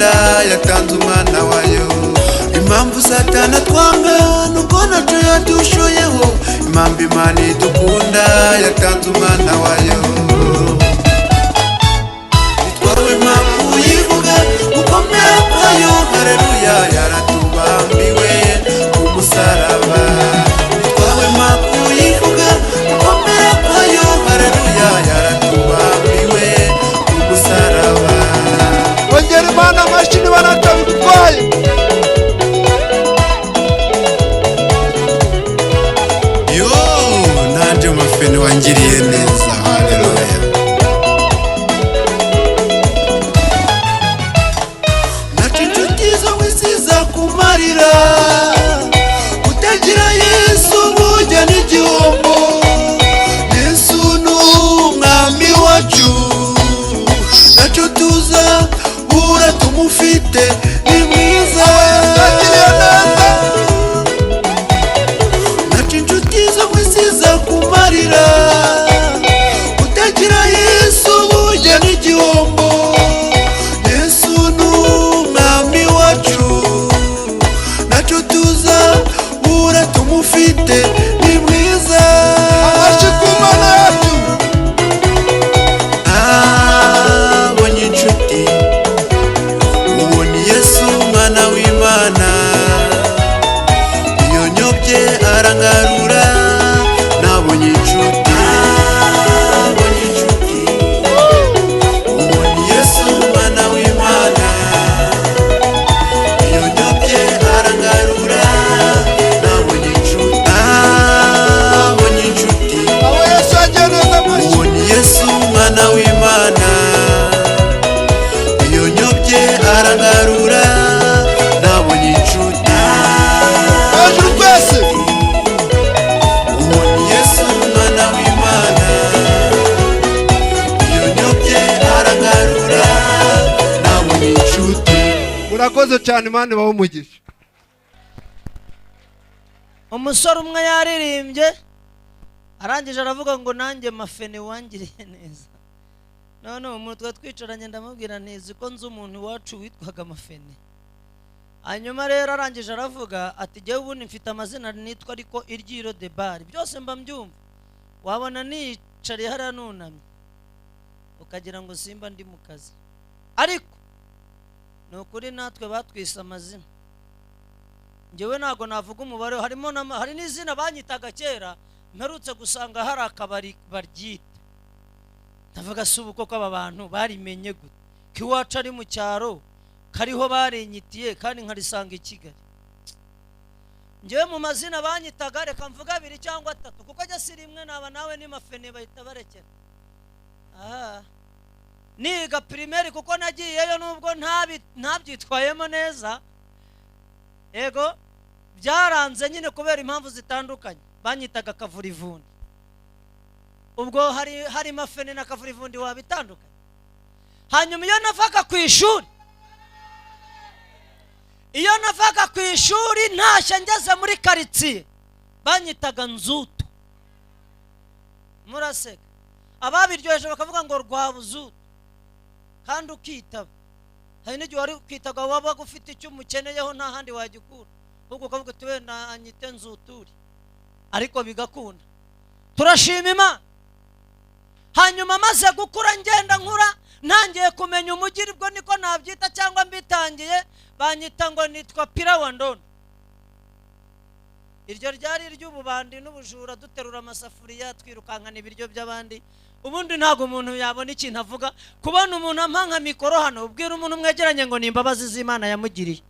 idukunda yatanze umwana wayo. Impamvu Satana twanga nuko naco yadushoyeho. Impamvu Imana idukunda yatanze umwana wayo. Twawe impamvu yivuga gukomera kwayo, haleluya, yaratubambiwe ku musaraba. Twawe impamvu yivuga gukomera kwayo, haleluya, yaratubambiwe ku musaraba. Ongera Imana amashyi niba ntacyo bigutwaye. Yo, nanje mafene wangiriye neza, haleluya. Naco inshuti zo mu isi zakumarira, kutagira Yesu burya n'igihombo. Yesu ni umwami wacu, naco tuza bura tumufite, ni mwiza. Yagiriye neza. Naco inshuti zo mu isi zakumarira, kutagira Yesu burya n'igihombo. Yesu ni umwami wacu, naco tuza bura tumufite, ni mwiza. Amashyi ku Mana yacu. Abonye inshuti, uwo ni Yesu umwana w'Imana. Iyo nyobye arangarura. Nabonye inshuti, abonye inshuti, uwo ni Yesu umwana w'Imana. Iyo nyobye arangarura. Nabonye inshuti, abonye inshuti. Abo Yesu yagiye neza, amashyi. Uwo ni Yesu umwana w'Imana. Iyo nyobye arangarura. Nabonye inshuti. Hejuru twese. Uwo ni Yesu umwana w'Imana. Iyo nyobye arangarura. Nabonye inshuti. Murakoze cyane, Imana ibahe umugisha. Umusore umwe yaririmbye, arangije aravuga ngo: "Nanjye mafene wangiriye neza." None umuntu twari twicaranye, ndamubwira neza ko nzi umuntu iwacu witwaga Mafene. Hanyuma rero arangije aravuga ati: "Jyewe ubundi mfite amazina nitwa, ariko iryiro de bari byose mba mbyumva." Wabona nicariye hariya nunamye, ukagira ngo simba ndi mu kazi, ariko ni ukuri natwe batwise amazina. Njyewe ntabwo navuga umubare. Harimo hari n'izina banyitaga kera mperutse gusanga hari akabari baryita. Ndavuga: "Si ubu koko aba bantu barimenye gute ko iwacu ari mu cyaro, kariho barinyitiye kandi nkarisanga i Kigali?" Njyewe mu mazina banyitaga, reka mvuga abiri cyangwa atatu, kuko ajya si rimwe naba nawe ni mafene bahita barekera. Aha niga primaire, kuko nagiyeyo nubwo ntabyitwayemo neza, ego byaranze nyine kubera impamvu zitandukanye, banyitaga Kavurivundi. Ubwo hari mafene na Kavurivundi wabitandukanye. Hanyuma iyo navaga ku ishuri, iyo navaga ku ishuri ntashye ngeze muri karitsiye, banyitaga Nzutu. Muraseka, ababiryoheje bakavuga ngo Rwabuzutu, kandi ukitaba. Hari n'igihe wari kwitaga wabaga ufite icyo umukeneyeho, nta handi wagikura, ahubwo ukavuga uti: "Wenda anyite Nzuturi," ariko bigakunda. Turashima Imana. Hanyuma maze gukura, ngenda nkura, ntangiye kumenya umujyi, ubwo niko nabyita cyangwa mbitangiye, banyita ngo nitwa Pira wa Ndondo. Iryo ryari iry'ububandi n'ubujura, duterura amasafuriya, twirukankana ibiryo by'abandi. Ubundi ntabwo umuntu yabona ikintu avuga. Kubona umuntu ampa nka mikoro hano, ubwira umuntu mwegeranye ngo ni imbabazi z'Imana yamugiriye.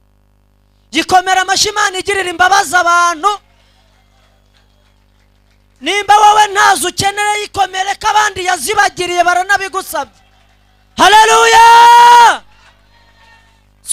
Gikomera amashyi Imana igirira imbabazi abantu. Nimba wowe ntazo ukeneye, yikomere ko abandi yazibagiriye, baranabigusabye. Haleluya!